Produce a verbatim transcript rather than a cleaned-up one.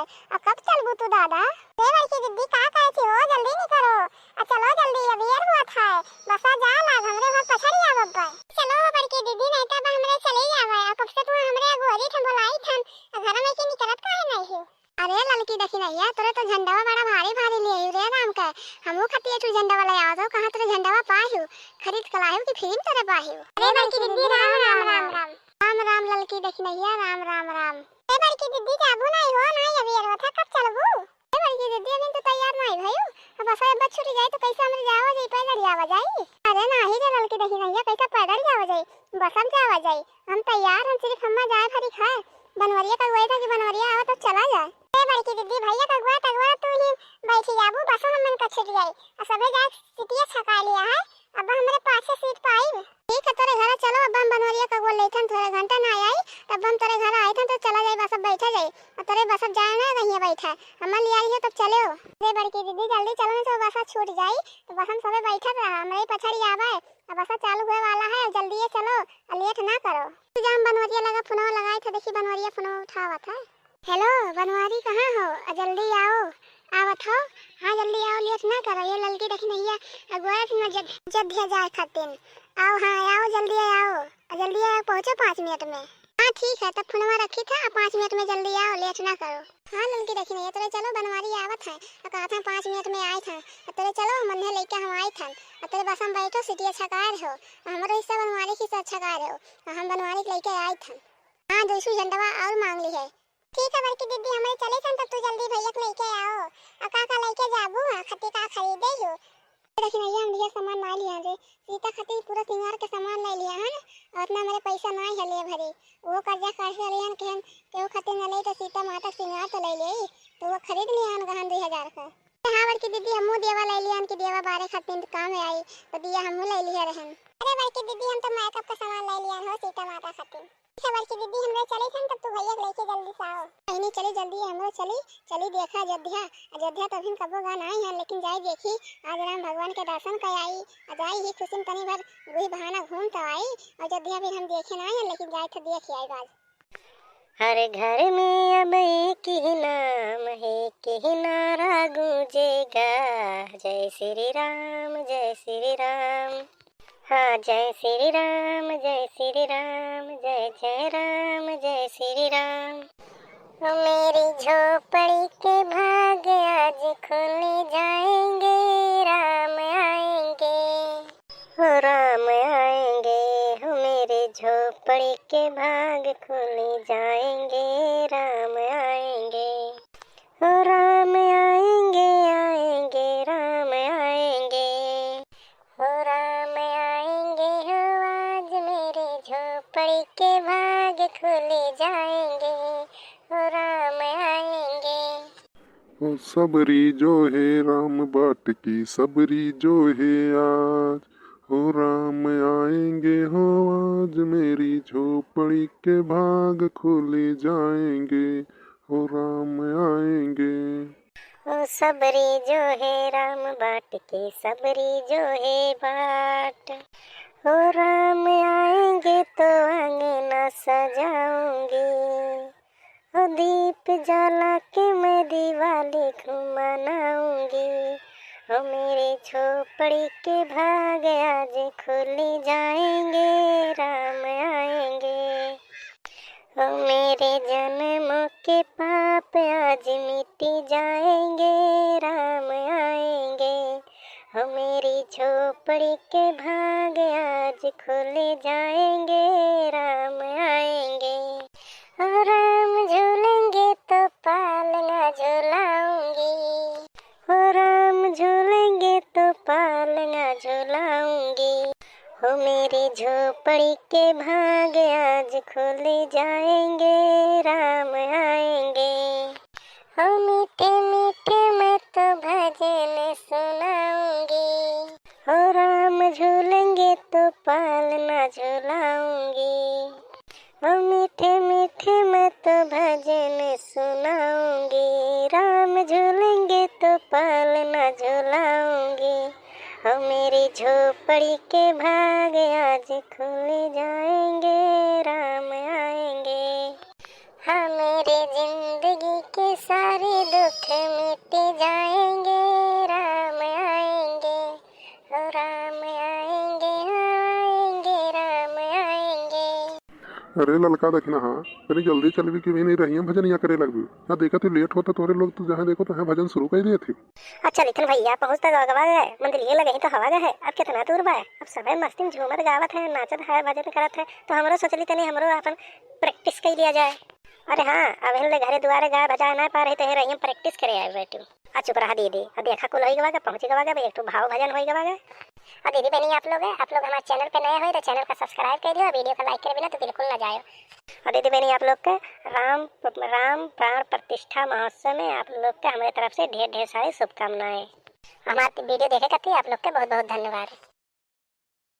अब कब चलबू तू दादा? ए बड़की दीदी, का कहत हो, जल्दी निकरो। आ चलो जल्दी, अबेर होत है। बसा जा लाग, हमरे घर पछड़ी आव अब्बे। चलो बड़की दीदी, नहीं तो अब हमरे चले जावे। आ कब से तू हमरे अगोरी थन बोलाई थन, आ घर में के निकलत काहे नहीं हो? अरे ललकी दखिनहिया, तोरे तो झंडवा बड़ा भारी भारी लियाई रे राम के। हमहू खतिया तू झंडवा ले आवत हो, कहाँ तोरे झंडवा पाहिउ? खरीद के लाहिउ कि फ्री में तोरे पाहिउ? अरे बड़की दीदी, राम राम राम राम। राम राम ललकी दखिनहिया, राम राम राम। ए बड़की दीदी, जाबू नहीं हो, नहीं अबेर होत है, कब चलबू? ए बड़की दीदी, अभी तो तैयार नहीं भयू। अब बस अब छूट जाए तो कैसे हमरे जावा जाई, पैदल जावा जाई? अरे नाही रे ललकी दखिनहिया, कैसे पैदल जावा जाई? बस हम जावा जाई। हम तैयार, हम सिर्फ हम्मा जाए भरी खाए। बनवरिया का हुआ था कि बनवरिया आवा तो चला जाए। ए बड़की दीदी, भैया का हुआ तगवा तू ही बैठी जाबू, बस हमन का छूट जाई। आ सभे जाए सीटिया छका लिया है, अब हमरे पाछे सीट पाई। ठीक है, तोरे घरा चलो, अब हम बनवरिया का गोल लेथन, थोड़ा घंटा ना आई, तब हम तोरे घरा आइथन, तो चला जाई, बस अब बैठा जाई। और तोरे बस अब जाए ना रहिए बैठा, हमार लिया रहिए तब चले हो। अरे बड़की दीदी, जल्दी चलो ना, तो बस छूट जाई, तो बस हम सबे बैठत रहा, हमरे पछड़ी आवे, अब बस चालू हुए वाला है, जल्दी ये चलो, और लेट ना करो। तू जाम बनवरिया लगा, फोनवा लगाए थे, देखी बनवरिया फोनवा उठावत है। हेलो बनवारी, कहाँ हो? आ, जल्दी आओ। आवत हो? हाँ, जल्दी आओ, लेट ना करो। ये ललकी देखी नैया अगुआ है, फिर मैं जद-, जद्धिया जाए खातिन। आओ, हाँ, आओ, जल्दी आओ। आ, जल्दी आओ, पहुँचो पाँच मिनट में। हाँ, ठीक है, तब फोनवा रखी था, पाँच मिनट में जल्दी आओ, लेट ना करो। हाँ, ललकी देखी नैया, तोरे चलो बनवारी आवत है, आ, कहा था पाँच मिनट में आए था, आ, तोरे चलो, मन्हे लेके हम आए था, आ, तोरे बस हम बैठो, सीटिया छकार हो, आ, हमरो हिस्सा बनवारी की हिस्सा छकार हो, आ, हम बनवारी के लेके आए था। हाँ, दूसरी झंडवा और मांग ली है। ठीक है बड़की दीदी, हमरे चले सन, तब तू जल्दी भैया के लेके आओ। आ का का लेके जाबू? हाँ, खती का खरीदे हो? देखी भैया, हम ढेर सामान ना लिया रे। सीता खातिर पूरा सिंगार के सामान ले लिया है ना, और उतना मेरे पैसा ना है ले भरी। वो कर्जा काढ़े ले हन कि हम केहू खातिर ना ले, तो सीता माता सिंगार तो ले ले, तो वो खरीद लिया हन गहन दो हजार का। हाँ बड़की दीदी, हमू देवा ले लिया हन कि देवा बारे खातिर काम में आई, तो दिया हमू ले लिया रहन। अरे बड़की दीदी, हम तो मेकअप का सामान ले लिया हो सीता माता खातिर। अच्छा बड़की दीदी, हमरे चले थे, तब तू भैया के लेके जल्दी से आओ। बहिनी चली जल्दी, हमरो चली, चली देखा अयोध्या। अयोध्या तो अभी कबो गा ना आई है, लेकिन जाई देखी, आज राम भगवान के दर्शन कर आई, आ जाई ही खुशी में तनी भर वही बहाना घूम तो आई। अयोध्या भी हम देखे ना आई है, लेकिन जाए तो देख आई आज। हर घर में अब एक ही नाम है, एक ही नारा गूंजेगा, जय श्री राम, जय श्री राम। हाँ, जय श्री राम, जय श्री राम, जय जय राम, जय श्री राम। ओ मेरी झोपड़ी के भाग आज खुल जाएंगे, राम आएंगे। ओ राम आएंगे, ओ मेरे झोपड़ी के भाग खुल जाएंगे, राम आएंगे। ओ राम आएंगे, आएंगे, राम आएंगे। ओ राम आएंगे हो, आज मेरे झोपड़ी के भाग खुल जाएंगे। ओ राम आएंगे। ओ सबरी जो है राम बाट की, सबरी जो है आज। ओ राम आएंगे हो, आज मेरी झोपड़ी के भाग खुल जाएंगे। ओ राम आएंगे। ओ सबरी जो है राम बाट के, सबरी जो है बाट। ओ राम आएंगे तो अंगना सजाऊंगी। ओ दीप जला के मैं दिवाली खूब मनाऊंगी। ओ मेरे झोपड़ी के भाग आज खुल जाएंगे, राम आएंगे। ओ मेरे जन्मों के पाप आज मिट जाएंगे, राम आएंगे। ओ मेरी झोपड़ी के भाग आज खुल जाएंगे, राम आएंगे। ओ राम झूलेंगे तो पालना झुलाऊंगी। ओ राम झूलेंगे तो पालना झुलाऊंगी। ओ मेरी झोपड़ी के भाग आज खुल जाएंगे, राम आएंगे। ओ मीठे मीठे मैं तो भजन सुनाऊंगी। ओ राम झूलेंगे तो पालना झुलाऊंगी। ओ मीठे मीठे मैं तो भजन सुनाऊंगी। राम झूलेंगे तो पालना झुलाऊंगी। ओ मेरी झोपड़ी के भाग आज खुल जाएंगे, राम आएंगे। हाँ, मेरे जिंदगी के सारे दुख मिट जाएंगे, राम आएंगे, ओ राम आएंगे, हाँ आएंगे, राम आएंगे। अरे ललका दखिनहा, तनी जल्दी चलबी कि भी नहीं रहियम भजनिया करे लगबी। ना देखत ही लेट होता तोहरे लोग तो जहाँ देखो तहाँ भजन शुरू कर देत ही। अच्छा लिखन भैया, पहुँच तो गवा गए, मंदिर ये लगे ही तो हवा गए है। अब कितना दूर बा? अब सबे मस्ती में झूमत गावत है, नाचत है, भजन करत है, तो हमरो सोचली तनी हमरो अपन प्रैक्टिस कर लिया जाए। अरे हाँ, अब हिन ले घरे दुआरे गाय बजाए ना पा रही तो हे रहियम प्रैक्टिस करे आए बैठू। आ चुप रहा दीदी, अब देखा कुल होई गवा के, पहुँच गवा के, एक ठो भाव भजन होई गवा के। और दीदी बहनी आप लोग हैं, आप लोग हमारे चैनल पे नए हो तो चैनल का सब्सक्राइब कर लियो और वीडियो का लाइक करे बिना तो बिल्कुल ना जाओ। और दीदी बहनी आप लोग के राम, राम प्राण प्रतिष्ठा महोत्सव में आप लोग के हमारे तरफ से ढेर ढेर सारी शुभकामनाएं। हमारे वीडियो देखे खातिर आप लोग के बहुत बहुत धन्यवाद।